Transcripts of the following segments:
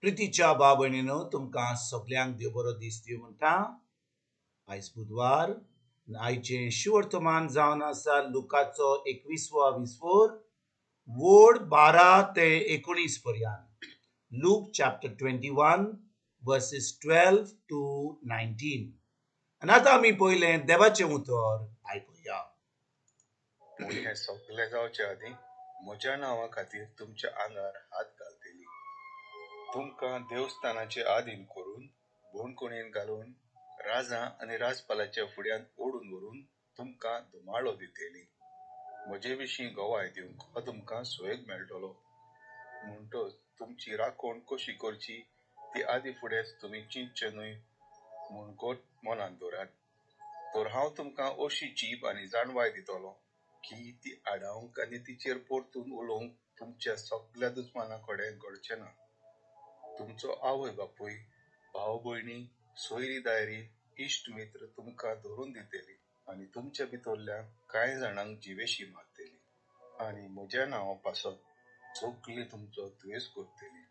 प्रितीच्या भाव भयणीनो, तुमकां सगल्यांक देव बरो दीस दिवं म्हणटा. आयज बुधवार. आयचें शिवर्तमान जावन आसा लुकाचो 21वो विस्वोर वोड 12 ते 19 पर्यंत. Luke chapter 21 verses 12 to 19. आनी आतां आमी पयलें देवाचें उतर आयकुया. पूण हें सगलें जावचे आदीं म्हज्या नांवा खातीर तुमच्या आंगार हात घालतली. तुमकां देवस्थानाचे आदीन करून बोणकोणयेन घालून राजा आनी राजपालाच्या फुड्यांत ओडून व्हरून तुमकां धुमाळो दितली. म्हजे विशीं गवाय दिवंक हो तुमकां सुयोग मेळटलो. म्हणटच तुमची राखण कशी करची ती आदी फुडेंच तुमी चिंतचें न्हय म्हूण गोट मनांत दवरात. तर हांव तुमकां अशी जीब आनी जाणवाय दितलो की ती आडावंक आनी तिचेर परतून उलोवंक तुमच्या सगल्या दुस्माना कडेन घडचें ना. तुमचो आवय बापूय, भाव भयणी, सोयरी दायरी, इश्ट मित्र तुमकां धरून दितली आनी तुमच्या भितरल्या कांय जाणांक जिवेशी मारतली आनी म्हज्या नांवा पासत सगळीं तुमचो द्वेस करतली.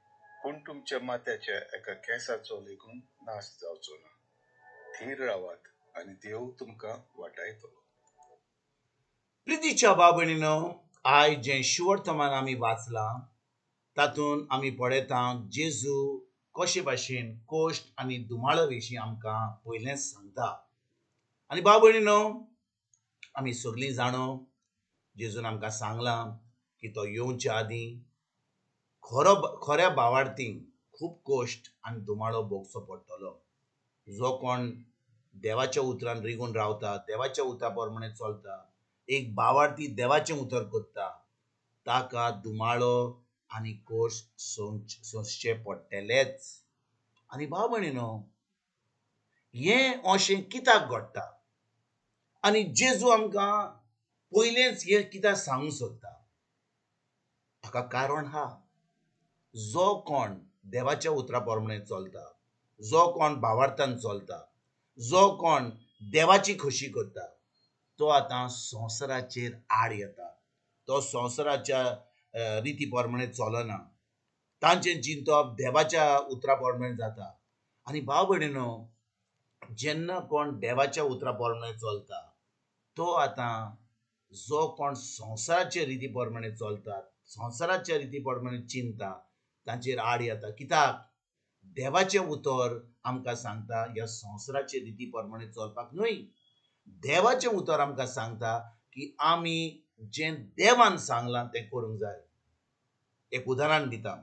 पूण तुमच्या माथ्याच्या एका केंसाचो लेगून नाश जावचो ना. थीर रावात आनी देव तुमकां वाटायतलो. प्रितीच्या भाव भयणीनो, आयज जें शिवर्तमान आमी वाचलां तातूंत आमी पळयता जेजू कशे भाशेन कोश्ट आनी धुमाळो विशीं आमकां पयलेंच सांगता. आनी भाव भयणीनो, आमी सगळीं जाणो जेजून आमकां सांगलां की तो येवच्या आदीं खरो खऱ्या भावार्थींक खूब कोश्ट आनी धुमाळो भोगचो पडटलो. जो कोण देवाच्या उतरान रिगून रावता, देवाच्या उतरा प्रमाणे चलता, एक भावार्थी देवाचें उतर करता, ताका धुमाळो आनी कोश्ट सोंसचे पडटलेच. आनी भाव भयणीनो, हें अशें कित्याक घडटा आनी जेजू आमकां पयलेंच हें कित्याक सांगूंक सोदता? हाका कारण आहा. जो कोण देवाच्या उतरा प्रमाणे चलता, जो कोण भावार्थान चलता, जो कोण देवाची खोशी करता, तो आतां संवसाराचेर आड येता. तो संवसाराच्या रिती प्रमाणे चलना. तांचें चिंतप देवाच्या उतरा प्रमाणे जाता. आनी भाव भयणीनो, जेन्ना कोण देवाच्या उतरा प्रमाणे चलता, तो आतां जो कोण संवसाराचे रिती प्रमाणे चलता, संवसाराच्या रिती प्रमाणे चिंता, तांचेर आड येता. कित्याक? देवाचें उतर आमकां सांगता ह्या संवसाराचे रिती प्रमाणे चलपाक न्हय. देवाचें उतर आमकां सांगता की आमी जें देवान सांगलां तें करूंक जाय. एक उदाहरण दिता.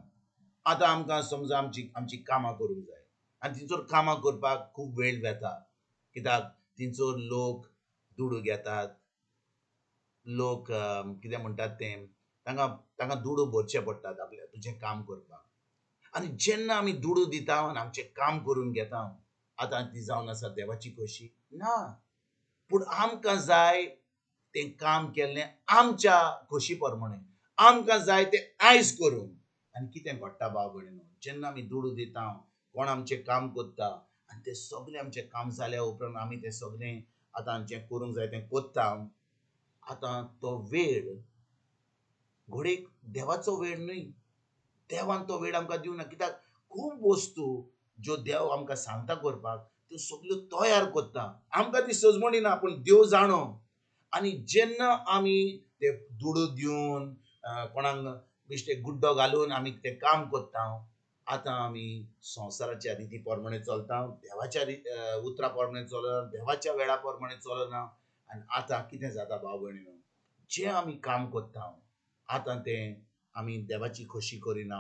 आतां आमकां समजा आमची आमची कामां करूंक जाय आनी थंयसर कामां करपाक खूब वेळ वता. कित्याक? थंयसर लोक दुडू घेतात, लोक कितें म्हणटात तें तांकां तांकां दुडू भरचे पडटात आपल्या तुजें काम करपाक. आनी जेन्ना आमी दुडू दिता आनी आमचें काम करून घेता, आतां ती जावन आसा देवाची खोशी ना. पूण आमकां जाय तें काम केल्लें आमच्या खोशी प्रमाणे, आमकां जाय तें आयज करूंक. आनी कितें घडटा भाव भयणीनो, जेन्ना आमी दुडू दिता, कोण आमचें काम करता आनी तें सगळें आमचें काम जाल्या उपरांत आमी तें सगळें आतां जें करूंक जाय तें करता. आतां तो वेळ घडयेक देवाचो वेळ न्हय. देवान तो वेळ आमकां दिवना. कित्याक? खूब वस्तू ज्यो देव आमकां सांगता करपाक त्यो सगल्यो तयार करता. आमकां ती सजमणी ना, पूण देव जाणो. आनी जेन्ना आमी ते दुडू दिवन कोणाक बेश्टे गुड्डो घालून आमी तें काम करता, आतां आमी संवसाराच्या रिती प्रमाणे चलता, देवाच्या उतरा प्रमाणे चलना, देवाच्या वेळा प्रमाणे चलना. आनी आतां कितें जाता भाव भयणीनो, जें आमी काम करता आतां तें आमी देवाची खोशी करिना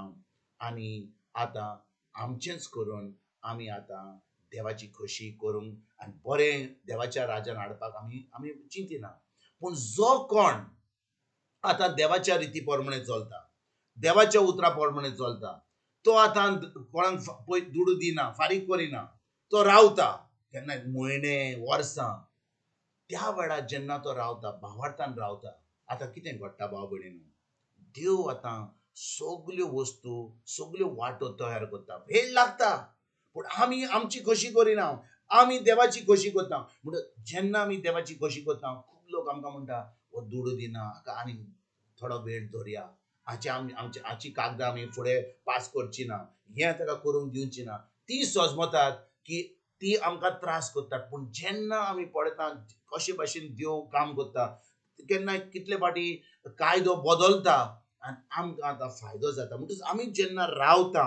आनी आतां आमचेंच करून आमी आतां देवाची खोशी करूंक आनी बरें देवाच्या राजान हाडपाक आमी आमी चिंतिना. पूण जो कोण आतां देवाच्या रिती प्रमाणे चलता, देवाच्या उतरा प्रमाणे चलता, तो आतां कोणाक पय दुडू दिना, फारीक करिना, तो रावता केन्ना म्हयने वर्सां. त्या वेळार जेन्ना तो रावता, भावार्थान रावता, आतां कितें घडटा भाव भयणीनो, देव आतां सगल्यो वस्तू सगल्यो वाटो तयार करता. वेळ लागता, पूण आमी आमची खोशी करिना, आमी देवाची खोशी करता. म्हणटा जेन्ना आमी देवाची खोशी करता, खूब लोक आमकां म्हणटा हो दुडू दिना, हाका आनी थोडो वेळ दवरया. हाचे आमी आमची हाची कागदां आमी फुडें पास करची ना, हें ताका करूंक दिवची ना. ती सजमतात की ती आमकां त्रास करतात. पूण जेन्ना आमी पळयता कशे भाशेन देव काम करता, केन्ना कितले फावटी कायदो बदलता आनी आमकां आतां फायदो जाता. म्हणटकच आमी जेन्ना रावता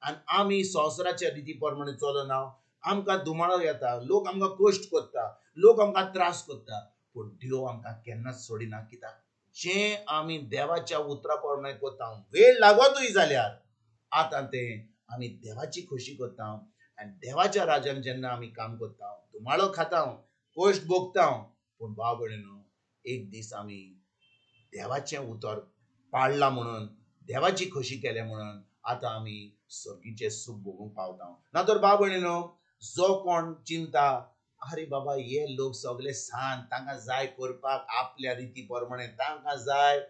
आनी आमी संवसाराच्या रिती प्रमाणे चलना, आमकां धुमाळो येता, लोक आमकां कश्ट करता, लोक आमकां त्रास करता, पूण देव आमकां केन्नाच सोडिना. कित्याक जें आमी देवाच्या उतरा प्रमाणे करता, वेळ लागतूय जाल्यार आतां तें आमी देवाची खोशी करता आनी देवाच्या राजान जेन्ना आमी काम करता, धुमाळो खाता, कश्ट भोगता, पूण भाव भयणीनो एक दीस आमी देवाचें उतर पाळ्ळां म्हणून, देवाची खोशी केल्या म्हणून आतां आमी सर्गीचें सूख भोगूंक पावता. ना तर भाव भयणीनो जो कोण चिंता अरे बाबा हे लोक सगळे सान, तांकां जाय करपाक आपल्या रिती प्रमाणे, तांकां जाय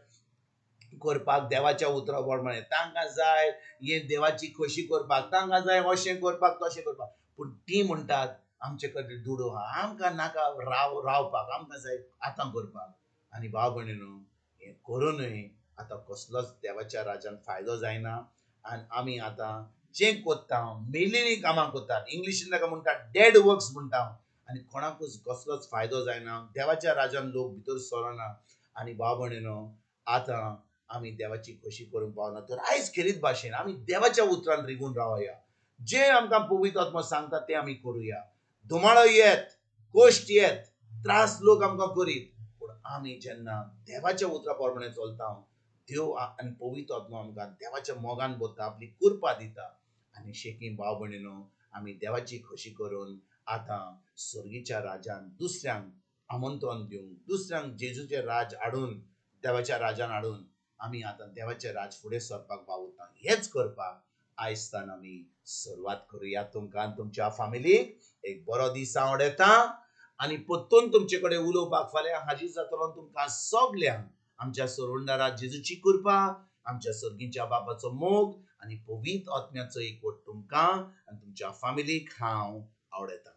करपाक देवाच्या उतरा प्रमाणे, तांकां जाय हे देवाची खोशी करपाक, तांकां जाय अशें करपाक तशें करपाक, पूण ती म्हणटात आमचे कडेन दुडू आहा, आमकां नाका रावपाक, आमकां जाय आतां करपाक. आनी भाव भयणीनो हें करुनूय आतां कसलोच देवाच्या राजान फायदो जायना. आनी आमी आतां जें करता मेलिलीं कामां करतात, इंग्लिशीन ताका म्हणटा डेड वर्क्स म्हणटा, आनी कोणाकूच कसलोच फायदो जायना, देवाच्या राजान लोक भितर सरना. आनी भाव भयणीनो आतां आमी देवाची खोशी करूंक पावना. तर आयज खेरीत भाशेन आमी देवाच्या उतरान रिगून रावया, जें आमकां पवित्र आत्मो सांगता तें आमी करुया. धुमाळो येत, कश्ट येत, त्रास लोक आमकां करीत, पूण आमी जेन्ना देवाच्या उतरा प्रमाणे चलता, देव आनी पवित्र आत्मो आमकां देवाच्या मोगान भरता, आपली कृपा दिता. आनी शेकी भाव भयणीनो आमी देवाची खोशी करून आतां सर्गीच्या राजान दुसऱ्यांक आमंत्रण दिवंक, दुसऱ्यांक जेजूचें राज हाडून, देवाच्या राजान हाडून आमी आतां देवाचें राज फुडें सरपाक पावता. हेंच करपाक आयजतान आमी सुरवात करुया. तुमकां तुमच्या फामिलीक एक बरो दीस आवडटा आनी परतून तुमचे कडेन उलोवपाक फाल्यां हाजीर जातलो. तुमकां सगल्यांक आमच्या सोडणारा जेजूची कृपा, आमच्या सर्गीच्या बापाचो मोग आनी पवित्र आत्म्याचो एकवट तुमकां आनी तुमच्या फामिलीक हांव आवडटा.